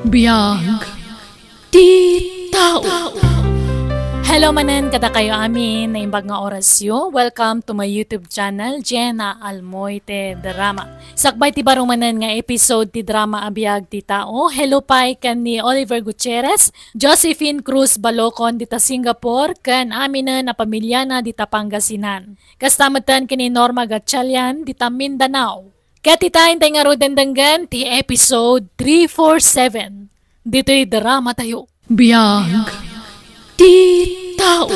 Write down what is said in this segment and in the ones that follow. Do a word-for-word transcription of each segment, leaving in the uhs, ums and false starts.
Biag ti tao. Hello manen kadakayo amin, naimbag nga orasyo. Welcome to my YouTube channel, Jenna Almoite Drama. Sakbay ti baro manen nga episode ti drama a Biag ti Tao, hello pay ken ni Oliver Gutierrez, Josephine Cruz Balocon dita Singapore, ken aminen a pamiliana dita Pangasinan. Kasta metten ken ni Norma Gatchalian dita Mindanao. Ket ita, intay ngarud denggen ti episode three four seven ditoy drama tayo. Biag ti tao.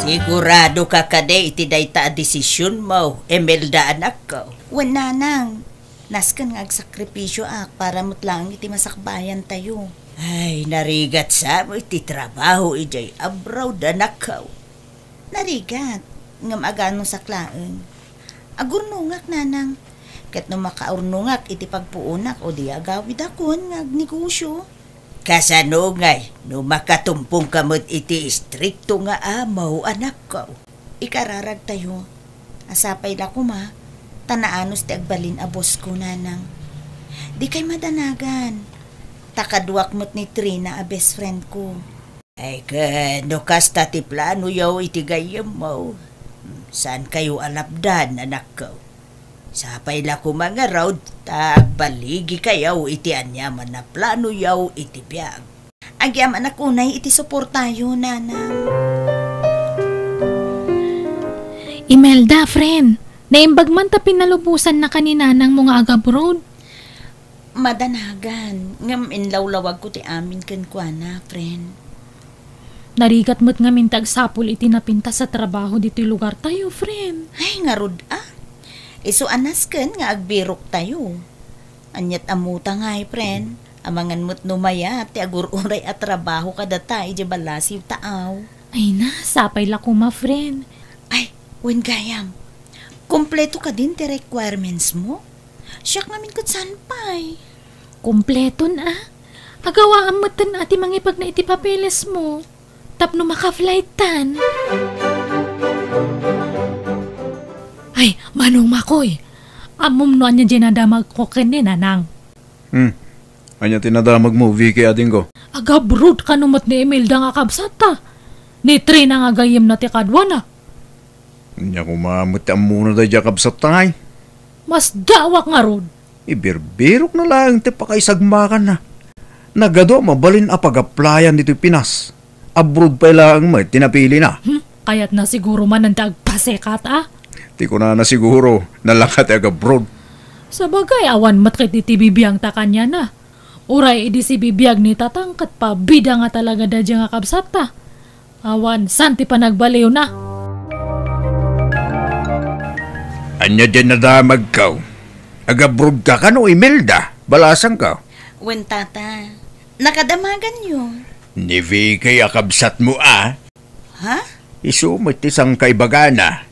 Sigurado ka kadi iti dayta a desisionmo, Imelda, anakko? Wen, nanang. Nasken nga agsakripisyoak para met laeng iti masakbayan tayo. Ay, narigat sa mo iti trabaho idiay abroad, anakko. Narigat, ngem aganusak laeng. Agurnongak, nanang. Ket no makaurnongak iti pagpuonak o di agawidakon nga agnegosyo. Kasano ngay no makatumpongka met iti istrikto nga amo, anakko? Ikararagtayo. A sapay la koma, ta naanus ti agbalin a boss ko, nanang. Dikay madanagan. Ta kaduak met ni Trina a best friend ko. Ay, ket no kasta ti planoyo iti gayyemmo, saankayo a lapdan, anakko. Sapay la koma ngarud ta agbaligikayo iti aniaman a planoyo iti biag. Agyamanak unay iti suportayo, nanang. Imelda, friend, naimbag man ta pinalubosannaka ni nanangmo nga agabroad. Madanagan, ngem inlawlawagko ti amin kenkuana, friend. Narigat met ngamin ti agsapul iti napintas a trabaho ditoy lugartayo, friend. Ay, ngarud a. Isu a nasken nga agbiroktayo. Ania't ammota ngay, friend? Amangan met no mayat ti agur-uray a trabaho kadata idiay balasiw taaw. Ay na, sapay la koma, friend. Ay, wen gayam. Kompleto kadin ti requirements mo? Siak ngamin ket saan pay? Kompleton a. Agawaam metten a ti mangipagna iti papeles mo. Tapno maka-flight tan. Ay, Manong Makoy, ammom no ania diay nadamagko ken ni Nanang? Hmm. Ania ti nadamagmo, Vicky, adingko? Agabroad kano met ni Imelda nga kabsatta. Ni Trina nga gayyemna ti kaduana. Ania koma met ti ammona daydiay a kabsatta ngay? Masdaawak ngarud. Ibirbirokna laeng ti pakaisagmakanna. Nagadu a mabalin a pag-applyan ditoy Pinas. Abroad pay laeng met ti napilina. Hmm, kayatna siguro manen ti agpasekat a? Ti kunana siguro, nalaka ti agabroad. Sabagay, awan met ket iti bibiangta kaniana. Uray idi sibibiag ni Tatang ket pabida nga talaga daydiay nga kabsatta. Awan saan ti panagbaliwna. Ania diay nadamagko? Agabroad ka kano, Imelda? Balasangko. Wen, Tata. Nakadamaganyo. Ni Vicky a kabsatmo a? Ha? Isu met ti sangkaibagana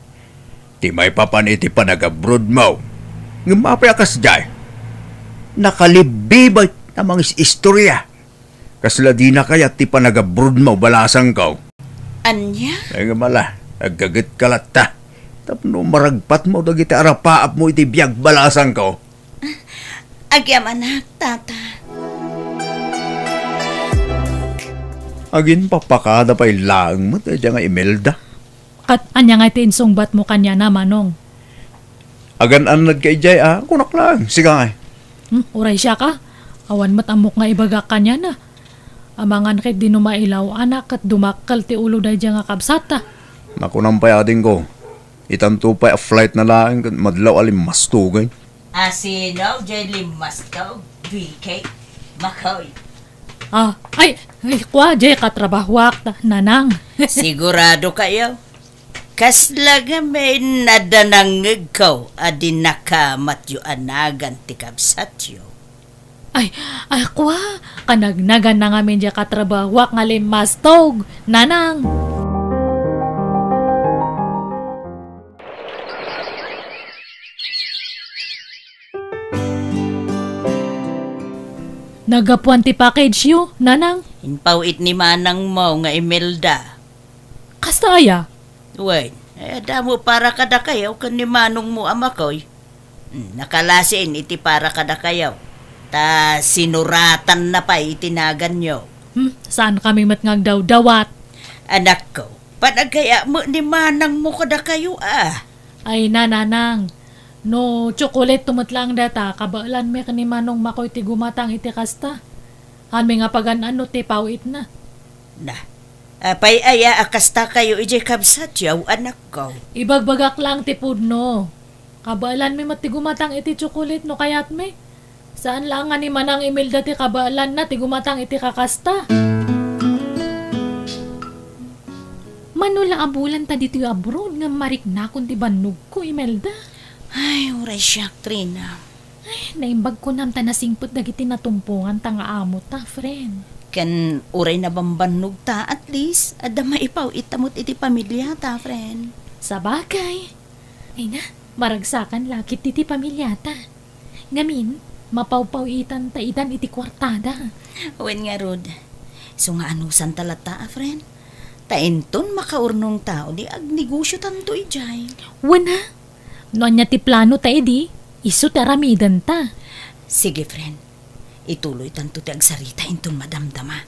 ti maipapan iti panagabroadmo. Ngem apay a kasdiay? Nakalibbibat a mangis-istorya. Kasla dina kayat ti panagabroadmo, balasangko. Ania? Ay, ngem ala, aggagetka latta. Tapno maragpatmo dagiti arapaapmo iti biag, balasangko. Agyamanak, Tata. Aginpapakada pay laeng met daydiay nga Imelda. Ket ania ngay ti insungbatmo kaniana, Manong? Agan-annadka idiay a, kunak laeng, sika ngay. Hmm, uray siak a, awan met ammok nga ibagak kaniana. Amangan ket idi no mailaw-anak ket dumakkel ti ulo daydiay nga kabsatta. Nakunam pay, adingko, itanto pay a flight na laeng ket madlaw a limmastogen. A sino diay limmastog, Vicky? Makoy. Ah, ay, ay, kua, diay katrabahoak, ta-, Nanang. Sigurado kayo? Kasla ngamin nadanangngegko a dinakamatyo a nagan ti kabsatyo. Ay, ay, kua, kanagnagan na ngamin diay katrabahoak nga limmastog, Nanang. Naggapuan ti package yo, Nanang. Inpaw-it ni manangmo nga Imelda. Kasta aya? Wen, ay, adda mo para kadakayo ken ni manongmo a Makoy. Hmm, nakalasin iti para kadakayo. Ta sinuratanna pay iti naganyo. Hmm, saankami met nga agdawdawat. Anakko, panagkayat met ni manangmo kadakayo a. Ay, nanang, no tsokolate to met laeng dayta, kabaelanmi ken ni Manong Makoy ti gumatang iti kasta. Hanmi nga pagan-anno ti paw-itna. Na, apay aya a kastakayo idiay kabsatyo, anakko? Ibagbagak laeng ti pudno. Kabaelanmi met ti gumatang iti tsokolate no kayatmi. Saan laeng nga ni Manang Imelda ti kabaelanna ti gumatang iti kakasta. Mano la a bulan ta ditoy abroad ngem mariknakon ti bannogko, Imelda. Ay, uray siak, Trina. Ay, naimbag kunam ta nasingpet dagiti natumponganta nga amota, friend. Ken uray nabambannogta, at least, adda maipaw-itta met iti pamiliata, friend. Sabagay. Ay na, maragsakan la ketdi ti pamiliata. Ngamin, mapawpaw-itanta idan iti kuartada. Wen ngarud, isu nga anusanta latta a, friend. Ta inton makaurnongta, di agnegosiotanto idiay. Wen a, no ania ti planota idi, isu ti aramidenta. Sige, friend. Ituloytanto ti agsarita inton madamdama.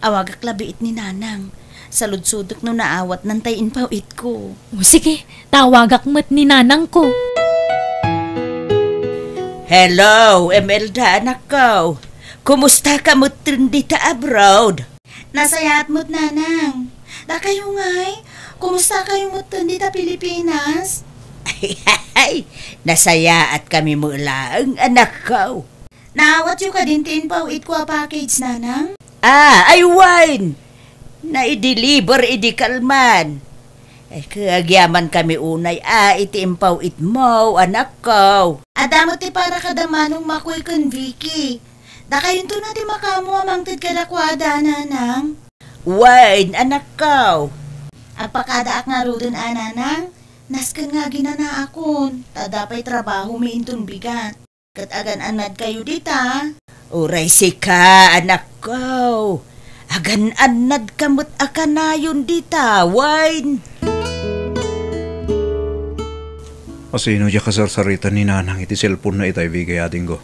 Awagak labiit ni Nanang. Saludsodek no naawatnan tay impaw-itko. O, sige, ta awagak met ni Nanangko. Hello, Imelda, anakko. Kumusta ka met dita abroad? Nasayaat met, Nanang. Dakayo ngay, kumusta kayo met dita Pilipinas? Ay, nasayaat kami met laeng, anakko. Naawatyo kadin ti impaw-itko a package, Nanang? Ah, ay wen! Nai-deliver idi kalman. Ay, agyaman kami unay a iti impaw-itmo, anakko. Adda met ti para kada Manong Makoy ken Vicky. Dakayonto na ti makaammo a mangted kadakuada, Nanang. Wen, anakko. Agpakadaak ngaruden a, Nanang. Nasken nga aginanaakon, ta adda pay trabahomi inton bigat. Ket agan-annadkayo dita. Uray sika, anakko. Agan-annadka met a kanayon dita, wen. Asino diay kasarsarita ni Nanang iti cellphone-na itay, Vicky, adingko?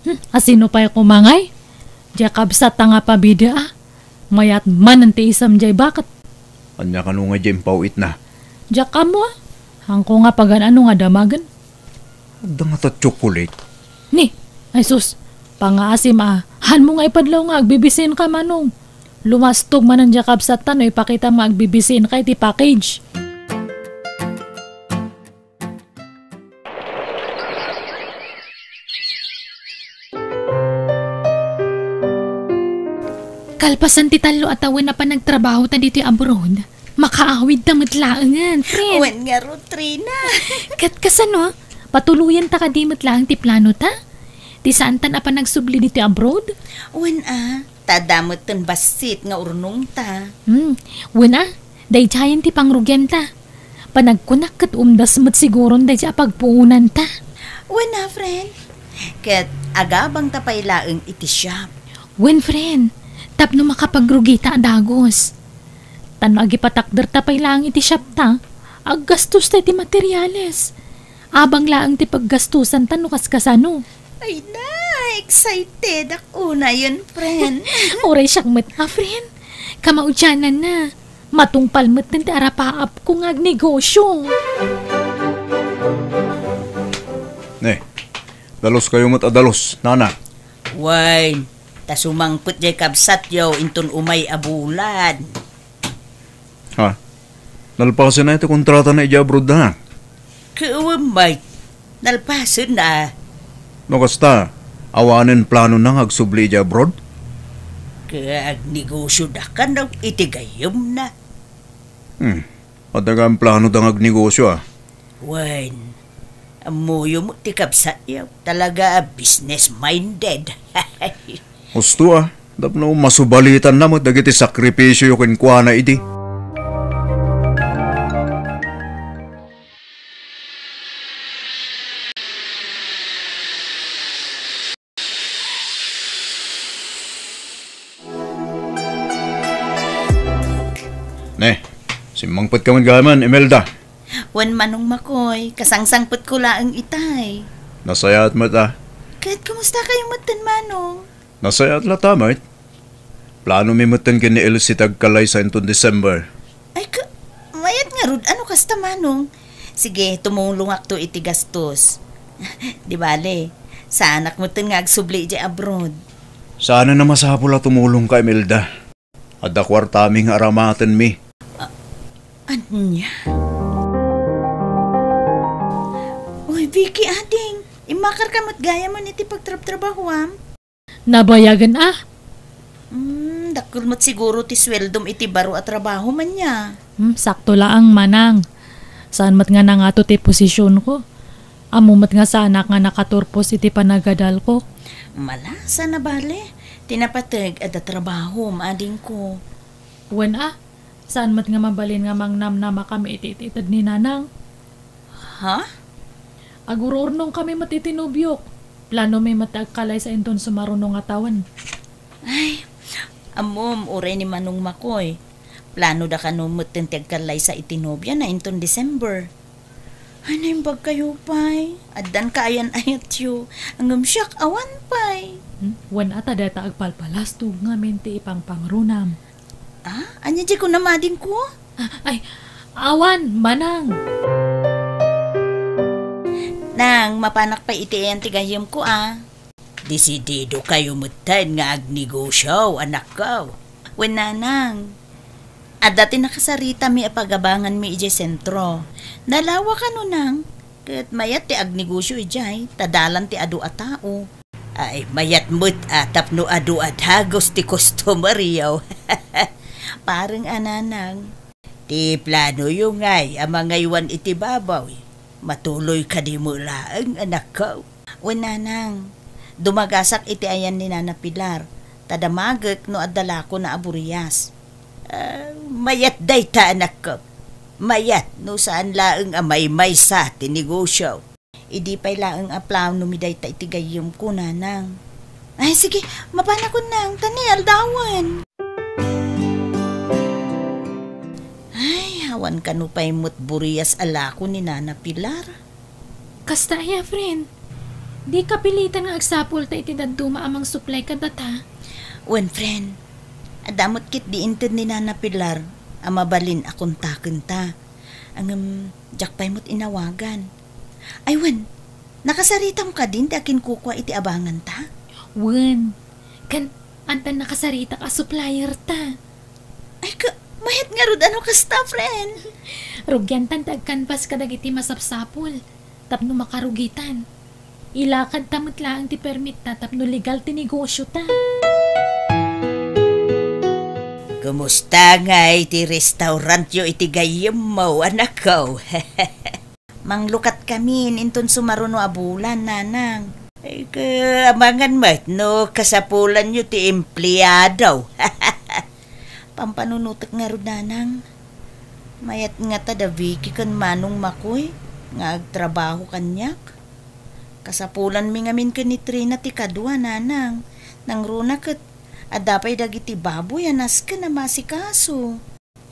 Hmm, asino pay koma ngay? Diay kabsatta nga pabida a. Mayat manen ti isam diay baket. Ania kano nga diay impaw-itna? Diak ammo a. Haanko nga pagan-ano nga damagen. Adda ngata tsokolate? Ni, ay sus, pangaasim a. Hanmo nga ipadlaw nga agbibisinka, Manong. Lumastog manen diay kabsatta no ipakitam nga agbibisinka iti package. Kalpasan ti tallo a tawen a panagtrabahota ditoy abroad, makaawidta met laengen, friend. Wen ngarud, Trina. Ket kasano? Patuloyenta kadi met laeng ti planota? Ti saantan a panagsubli ditoy abroad? Wen a, ta adda metten bassit nga urnongta. Hmm, wen a, daydiayen ti pangrugianta. Panagkunak ket umdas met siguron daydiay a pagpuonanta. Wen a, friend. Ket agabangta pay laeng iti shop. Wen, friend, tapno makapagrugita a dagus. Ta no agipatakderta pay laeng iti shopta, aggastosta iti materiales. Abang laeng ti paggastosanta no kaskasano. Ay na, excited ak unayen, friend. Uray siak met a, friend. Kamaudiananna, matungpal metten ti arapaapko nga agnegosio. Ne, dalos kayo met a dalos, nana. Wen, ta sumangpet jay kabsatyo inton umay a bulan. Ha? Nalpasen na ti kontratana idiay abroad, ha? Ket wen, Mike, nalpasen na. No kasta, awanen planona nga agsubli idiay abroad? Ket agnegosio da kano iti gayyemna. Hmm. Adda nga plano da nga agnegosio, a? Wen, ammoyo met ti kabsatyo. Talaga a business-minded. Husto, a. Tapno masubalitanna met dagiti sakripisioyo kenkuana idi. Ne, simmangpetka met gayam, Imelda. Wen, Manong Makoy, kasangsangpetko laeng itay. Nasayaat met, a. Ket kumusta kayo metten, Manong? Nasayaat latta met. Plano mi metten ken ni Elsie ti agkalaysa inton December. Ay, ka, mayat ngarud, ano kasta, Manong? Sige, tumulongakto iti gastos. Di bale, saanak metten nga agsubli idiay abroad. Saan a masapul a tumulongka, Imelda. Adda kuartami nga aramatenmi. Ania? Uy, Vicky, ading, immakarka met gayam iti pagtrabtrabahoam? Nabayagen a? Hmm, dakkel met siguro ti sueldom iti baro a trabaho, ania? Hmm, sakto laeng, Manang. Saan met nga nangato ti posisionko. Ammo met nga saanak nga nakaturpos iti panagadalko. Malasa na bale. Ti napateg, adda trabahom, adingko. Wen a, saan met nga mabalin nga mangnamnamakami iti itited ni Nanang. Ha? Agururnongkami met iti nobiok. Planomi met ti agkalaysa inton sumaruno nga tawen. Ay, ammom, uray ni Manong Makoy. Planoda kano metten ti agkalaysa iti nobiana inton December. Ay, naimbag kayo pay. Addan kaayan-ayatyo. Ngem siak, awan pay. Hmm? Wen a ta dayta agpalpalastog ngamin ti ipangpangrunam. Ah, ania diay kunam, adingko? Ah, ay, awan, Manang. Nang, mapanak pay iti ayan ti gayyemko, a. Desidido kayo metten nga agnegosio, anakko. Wen, Nanang. Adda ti nakasaritami a pagabanganmi idiay sentro. Nalawa kano, Nang? Ket mayat ti agnegosio idiay, ta dalan ti adu a tao. Ay, mayat met a tapno adu a dagus ti customeryo. Pareng a, Nanang. Ti planoyo ngay a mangaywan iti baboy, matuloy kadi met laeng, anakko? Wen, Nanang, dumagasak iti ayan ni Nana Pilar, ta damagek no adda lakona a burias. Ah, mayat dayta, anakko. Mayat no saan laeng a maymaysa ti negosio. Idi pay laeng a planomi dayta iti gayyemko, Nanang. Ay, sige, mapanakon, Nang, ta ni aldawen. Ay, awan kano pay met burias a lako ni Nana Pilar. Kasta aya, friend. Di kapilitan nga agsapulta iti dadduma a mangsuplay kadata. Wen, friend. Adda met ketdi inted ni Nana Pilar a mabalin a kontakenta. Ngem, diak pay met inawagan. Ay, wen, nakasaritam kadin ti akinkukua iti abanganta? Wen, ken addan nakasaritak a supplierta. Ay, ka, mayat ngarud a no kasta, friend. Rugiantan ti agkanpas kadagiti masapsapul tapno makarugitan. Ilakadta met laeng ti permitta tapno legal ti negosiota. Kumusta ngay ti restaurantyo iti gayyemmo, anakko? Manglukatkamin inton sumaruno a bulan, Nanang. Ay, ka, amangan met no kasapulanyo ti empleado. Pampanunotek ngarud, Nanang. Mayat ngata da Vicky ken Manong Makoy nga agtrabaho kaniak. Kasapulanmi ngamin ken ni Trina ti kadua, Nanang. Nangruna ket adda pay dagiti baboy a nasken a maasikaso.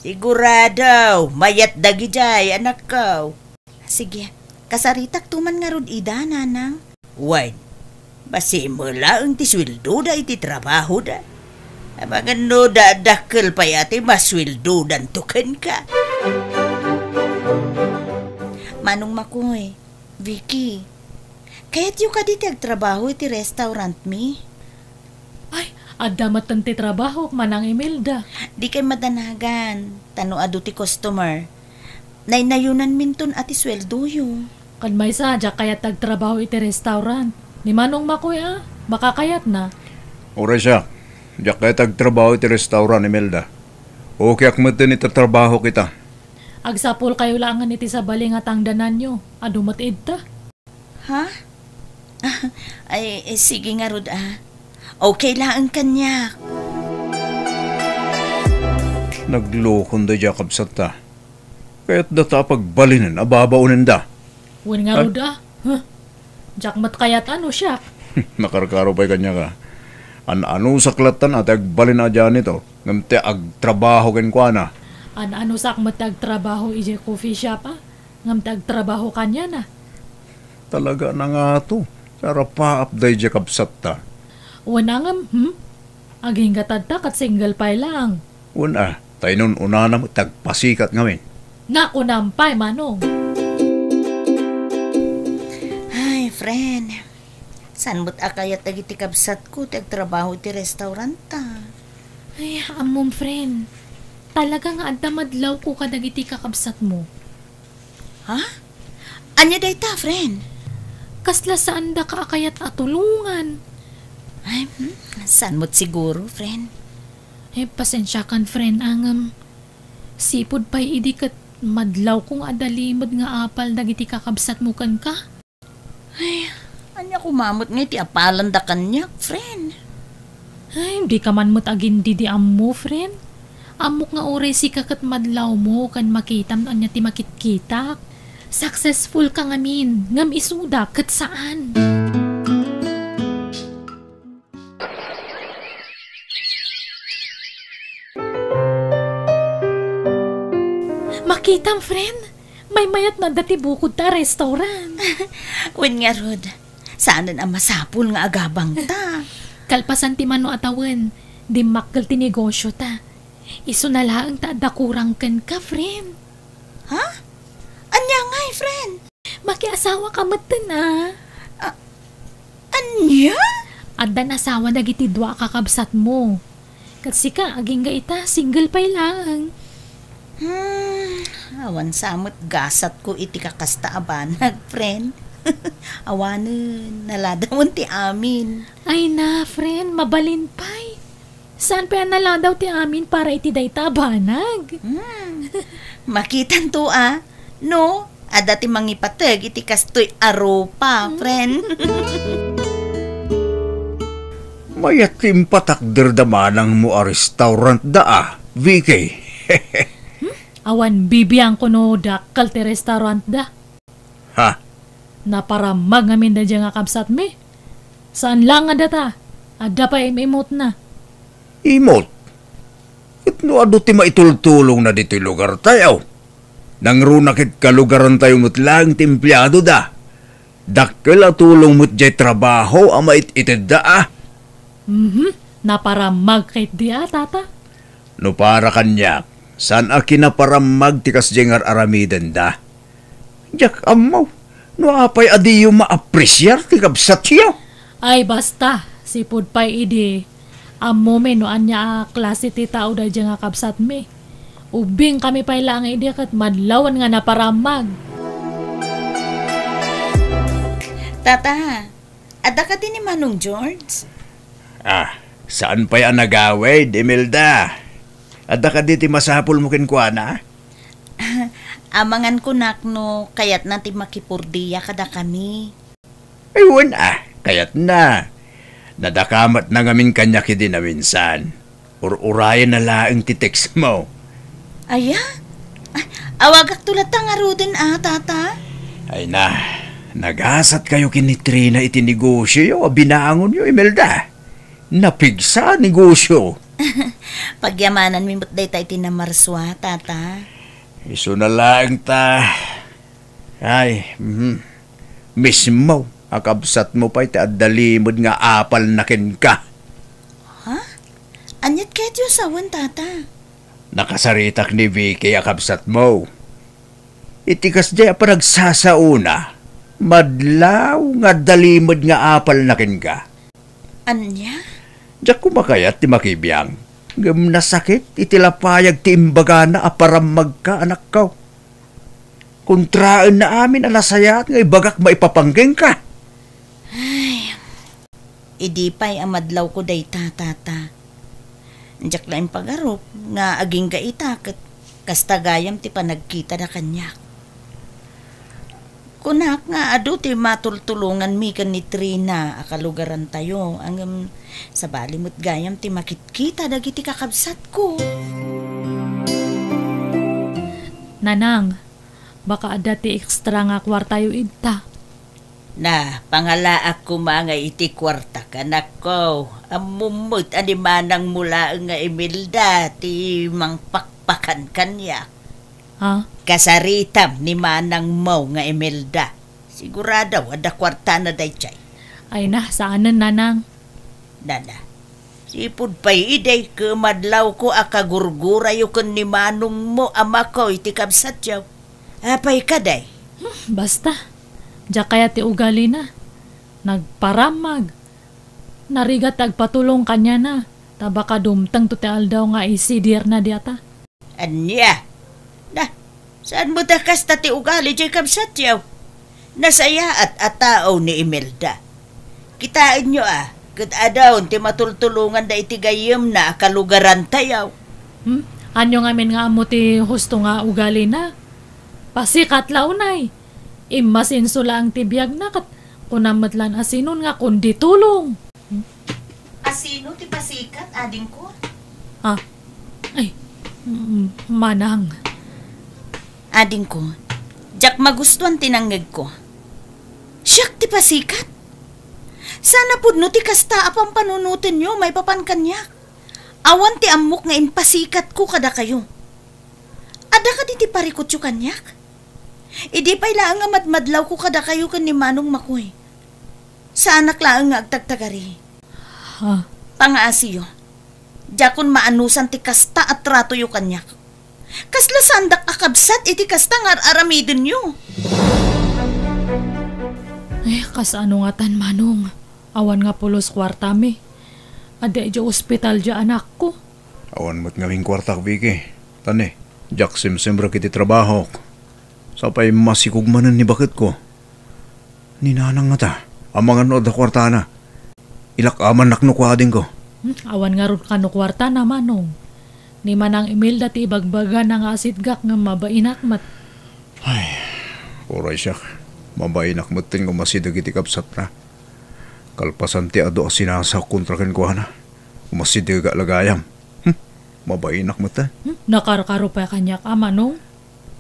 Sigurado, mayat dagidiay, anakko. Sige, kasaritakto man ngarud ida, Nanang. Wen, bassit met laeng ti sueldoda iti trabahoda. Amangan no da-, dakkel pay a ti masueldodanto kenka. Manong Makoy, Vicky, kayatyo kadi ti agtrabaho iti restaurantmi? Ay, adda metten ti trabahok, Manang Imelda. Dikay madanagan, ta no adu ti customer, naynayonanminton a ti sueldoyo. Ken maysa, diak kayat ti agtrabaho iti restaurant. Ni Manong Makoy a, makakayatna. Uray siak, diak kayat ti agtrabaho iti restaurant, Imelda. Okayek metten iti trabahok ita. Agsapulkayo laengen iti sabali nga tangdananyo. Adu met idta. Ha? Ay, eh, sige ngarud, a. Okay laeng kaniak. Naglokon daydiay a kabsatta. Kayatdata a pagbalinen a babaonenda. Wen ngarud, a. Huh? Diak met kayat a no siak. Nakarkaro pay kaniak, a. An-anusak lattan a ti agbalin a janitor, ngem ti agtrabaho kenkuana. An-anusak met ti agtrabaho idiay coffee shop, a. Ngem ti agtrabaho kaniana. Talaga a nangato. Narapaap daydiay kabsatta. Wen a ngem, hmm? Agingga tadta ket single pay laeng. Wen a, ta inun-unana met ti agpasikat ngamin. Nakunam pay, Manong. Ay, friend. Saan met a kayat dagiti kabsatko ti agtrabaho iti restauranta? Ay, ammom, friend. Talaga nga adda madlawko kadagiti kakabsatmo. Ha? Ania dayta, friend? Kasla saandaka a kayat a tulongan. Ay, hmm, saan met siguro, friend? Eh, pasensiakan, friend, a ngem sipud pay idi ket madlawko nga adda limed nga apal dagiti kakabsatmo kenka. Ay, ania koma met nga iti apalanda kaniak, friend? Ay, dika man met agindidi ammo, friend. Ammok nga uray sika ket madlawmo ken makitam no ania ti makitkitak. Successful ka ngamin, ngem isuda ket saan. Makitam, friend? Maymayat no adda ti bukodta a restaurant. Wen ngarud, saanen a masapul nga agabangta. Kalpasan ti mano a tawen, dimmakkel ti negosyota. Isuna laeng ta adda kurang kenka, friend. Ha? Ania ngay, friend? Makiasawaka metten a. A-, ania? Addan asawa dagiti dua a kakabsatmo. Ket sika, agingga ita, single pay laeng. Hmm, awan sa met gasatko iti kakasta a banag, friend. Awanen, naladawen ti amin. Ay na, friend, mabalin pay. Saan pay a naladaw ti amin para iti dayta a banag? Hmm. Makitanto a, no, adda ti mangipateg iti kastoy a rupa, friend. Mayat ti impatakderda manangmo a restaurantda a, Vicky. Hmm? Awan bibiangko no dakkel ti restaurantda. Ha? Naparammag ngamin daydiay nga kabsatmi. Saan laeng a data, adda pay im-imotna. Imot? Ket no adu ti maitultulongna ditoy lugartayo, nangruna ket kalugarantayo met laeng ti empleadoda. Dakkel a tulong met diay trabaho a mait-itedda a. Mhm. Naparammag ketdi a, tata. No para kaniak, saan a kinaparammag ti kasdiay nga ar-aramidenda. Diak ammo no apay a diyo maapresiar ti kabsatyo. Ay, basta, sipud pay idi, ammomi no ania a klase ti tao daydiay nga kabsatmi. Ubbingkami pay laeng idi ket madlawen nga naparammag. Tata, adda kadi ni Manong George? Ah, saan pay a nagawid, Imelda? Adda kadi ti masapulmo kenkuana? Amangan kunak no kayatna ti makipurdiya kadakami. Ay, wen a, kayatna. Nadakamatna ngamin kaniak idi naminsan. Ur-urayenna laeng ti textmo. Aya? Ay, awagakto latta ngaruden a, tata? Ay na, nagasatkayo ken ni Trina iti negosioyo a binaangonyo, Imelda. Napigsa a negosio. Pagyamananmi met dayta iti namarsua, tata. Isuna laeng ta. Ay, mhm. Mismo a kabsatmo pay ti adda limed nga apalna kenka. Ha? Aniat ketdi a sawen, tata? Nakasaritak ni Vicky a kabsatmo. Iti kasdiay a panagsasaona, madlaw nga adda limed nga apalna kenka. Ania? Diak koma kayat ti makibiang, ngem nasakit iti lapayag ti imbagana a parammagka, anakko. Kontraenna amin a nasayaat nga ibagak maipapan kenka. Ay, idi pay a madlawko dayta, tata. Diak la impagarup nga agingga ita ket kasta gayam ti panagkitada kaniak. Kunak nga adu ti matultulonganmi ken ni Trina a kalugarantayo, ngem sabali met gayam ti makitkita dagiti kakabsatko. Nanang, baka adda ti extra nga kuartayo idta. Na, pangalaak koma nga iti kuartak, anakko. Ammom met a ni manangmo laeng nga Imelda ti mangpakpakan kaniak. Ha? Kasaritam ni manangmo nga Imelda. Sigurado, adda kuartana daydiay. Ay na, saanen, nanang. Nana, sipud pay idi, kumadlawko a kagurgurayo ken ni manongmo a makuy ti kabsatyo. Apay kadi? Hmm, basta. Diak kayat ti ugalina. Nagparamag. Narigat ti agpatulong kaniana. Ta baka dumtengto ti aldaw nga isidirna diata. Ania? Na, saan met a kasta ti ugali diay kabsatyo? Nasayaat a tao ni Imelda. Kitaenyo a, ket adun ti matultulonganda iti gayyemna a kalugarantayo. Hmm? Ania ngamin nga ammo ti husto nga ugalina? Pasikat la unay. Immasinso laeng ti biagna ket kunam met laeng a sinon nga kundi tulong. Asino ti pasikat, adingko? Ah, ay, mm, manang. Adingko, diak magustuan ti nangngegko. Siak ti pasikat? Saan a pudno ti kasta a pampanunotenyo maipapan kaniak? Awan ti ammok nga impasikatko kadakayo. Adda kadi ti parikutyo kaniak? Idi pay laeng nga madmadlawko kadakayo ken ni Manong Makoy, saanak laeng nga agtagtagari. Ha? Pangaasiyo. Diakon maanusan ti kasta a tratoyo kaniak. Kasla saandak a kabsat iti kasta nga ar-aramidenyo. Ay, kasano ngatan, Manong? Awan nga pulos kuartami. Adda idiay ospital diay anakko. Awan met ngamin kuartak, Vicky. Tani, diak simsimrek iti trabahok. Sapay masikog manen ni baketko. Ni Nanang ngata, amangan no adda kuartana. Ilak-amannak no kua adingko. Hmm, awan ngarud kano kuartana, Manong. Ni Manang Imelda ti ibagbagana nga asidgak ngem mabainak met. Ay, uray siak. Mabainak metten nga umasideg iti kabsatna. Kalpasan ti adu a sinasaok kontra kenkuana, umasidegak la gayam. Hmm, mabainak metten. Hmm, nakarkaro pay kaniak a, Manong.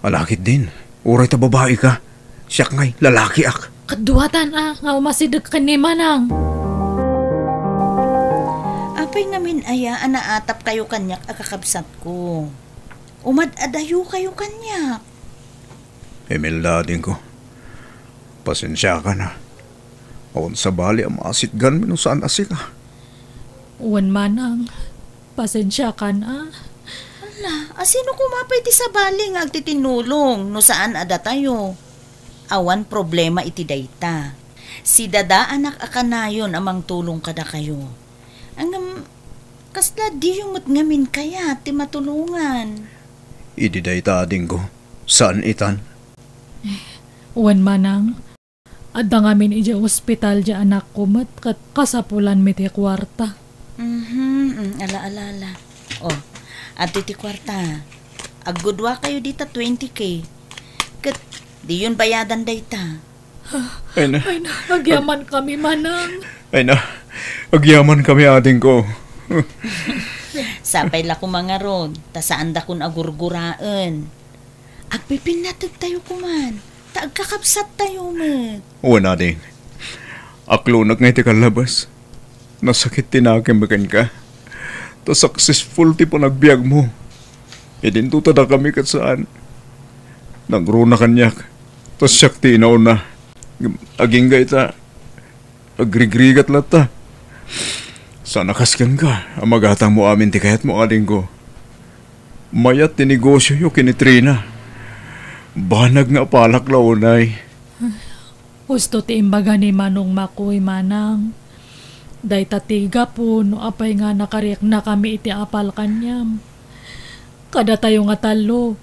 Ala ketdin, uray ta babai ka. Siak ngay, lalakiak. Kaduatan a, nga umasideg ken ni Manang. Apay ngamin aya a naatapkayo kaniak a kakabsatko? Umad-adayokayo kaniak. Imelda, adingko. Pasensiakan a. Awan sabali a maasitganmi no saan a sika. Wen, Manang. Pasensiakan a. Ala, asino koma pay ti sabali nga agtitinnulong no saan a datayo? Awan problema iti dayta. Sidadaanak a kanayon a mangtulong kadakayo. Ngem, kasla diyo met ngamin kayat ti matulongan? Idi dayta, adingko, saan itan? Wen, Manang. Adda ngamin idiay ospital diay anakko met ket kasapulanmi ti kuarta. Mhm, mm, ala, ala, ala. Oh, adtoy ti kuarta. Agguduakayo dita twenty K. Ket diyon bayadan dayta. Ay na. Ay na, agyaman kami, Manang. Ay na, agyaman kami, adingko. Sapay la koma ngarud, ta saandakon a gurguraen. Agpipinnategtayo koman, ta agkakabsattayo met. Wen, ading. Aklonek nga iti kallabas. Nasakit ti nakemmi kenka. Ta successful ti panagbiagmo. Idinto ta dakami ket saan. Nagruna kaniak. Ta siak ti inauna. Agingga ita. Agrigrigat latta. Saan a kas kenka a magatangmo amin ti kayatmo, adingko. Mayat ti negosioyo ken ni Trina. Banag nga apalak la unay. Husto ti imbaga ni Manong Makoy, Manang. Dayta ti gapu no apay nga nakariaknakami iti apal kaniam. Kadatayo nga tallo,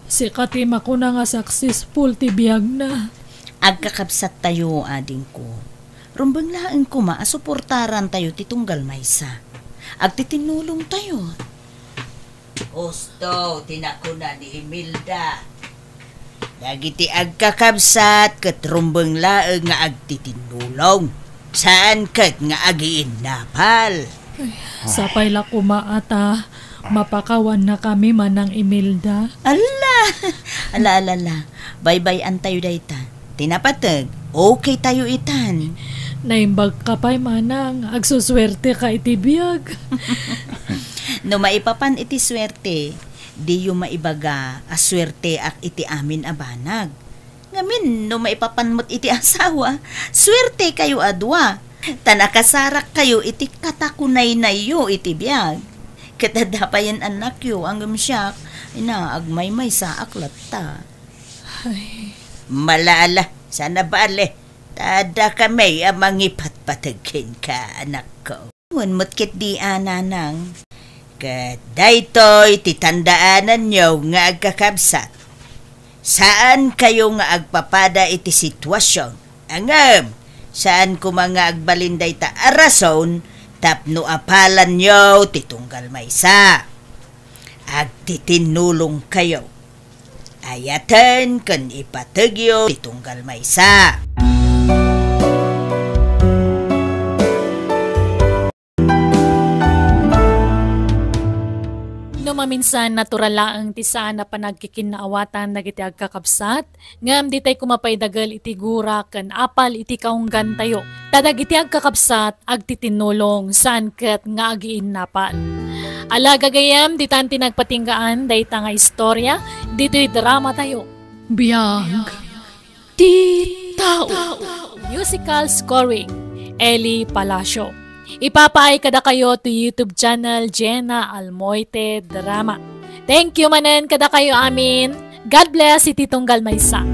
sika ti makuna nga successful ti biagna. Agkakabsattayo, adingko. Rumbeng laeng koma a suportarantayo ti tunggal maysa. Agtitinnulongtayo. Husto ti nakuna ni Imelda. Dagiti agkakabsat ket rumbeng laeng nga agtitinnulong, saan ket nga agiinnapal. Ay, sapay la koma a ta mapakawannakami, Manang Imelda. Ala! Ala, ala, ala. Baybay-antayo dayta. Ti napateg, okay tayo itan. Naimbag ka pay, Manang. Agsusuerte ka iti biag. No maipapan iti suerte, diyo maibaga a suerteak iti amin a banag. Ngamin, no maipapan met iti asawa, suerte kayo a dua. Ta nakasarak kayo iti katakunaynayyo iti biag. Ket adda payen annakyo, ngem siak, ina, agmaymaysaak latta. Ay. Malala, sana bale. Ta adda kami a mangipatpateg kenka, anakko. Wen met ketdi a, nanang. Ket daytoy ti tandaananyo nga agkakabsat. Saan kayo nga agpapada iti situasion. Ngem, saan koma nga agbalin dayta a rason tapno apalanyo ti tunggal maysa. Agtitinnulong kayo. Ayaten ken ipategyo ti tunggal maysa. No maminsan, natural laeng ti saan a panagkikinnaawatan dagiti agkakabsat, ngem ditay koma pay dagel iti gura ken apal iti kaunggantayo. Ta dagiti agkakabsat, agtitinnulong, saan ket nga agiinnapal. Ala, gagayyem, ditan ti nagpatinggaan dayta nga istorya ditoy dramatayo. Biag ti tao. Musical scoring, Eli Palacio. Ipapaay kadakayo to YouTube channel Jenna Almoite Drama. Thank you manen kadakayo amin. God bless iti tunggal maysa.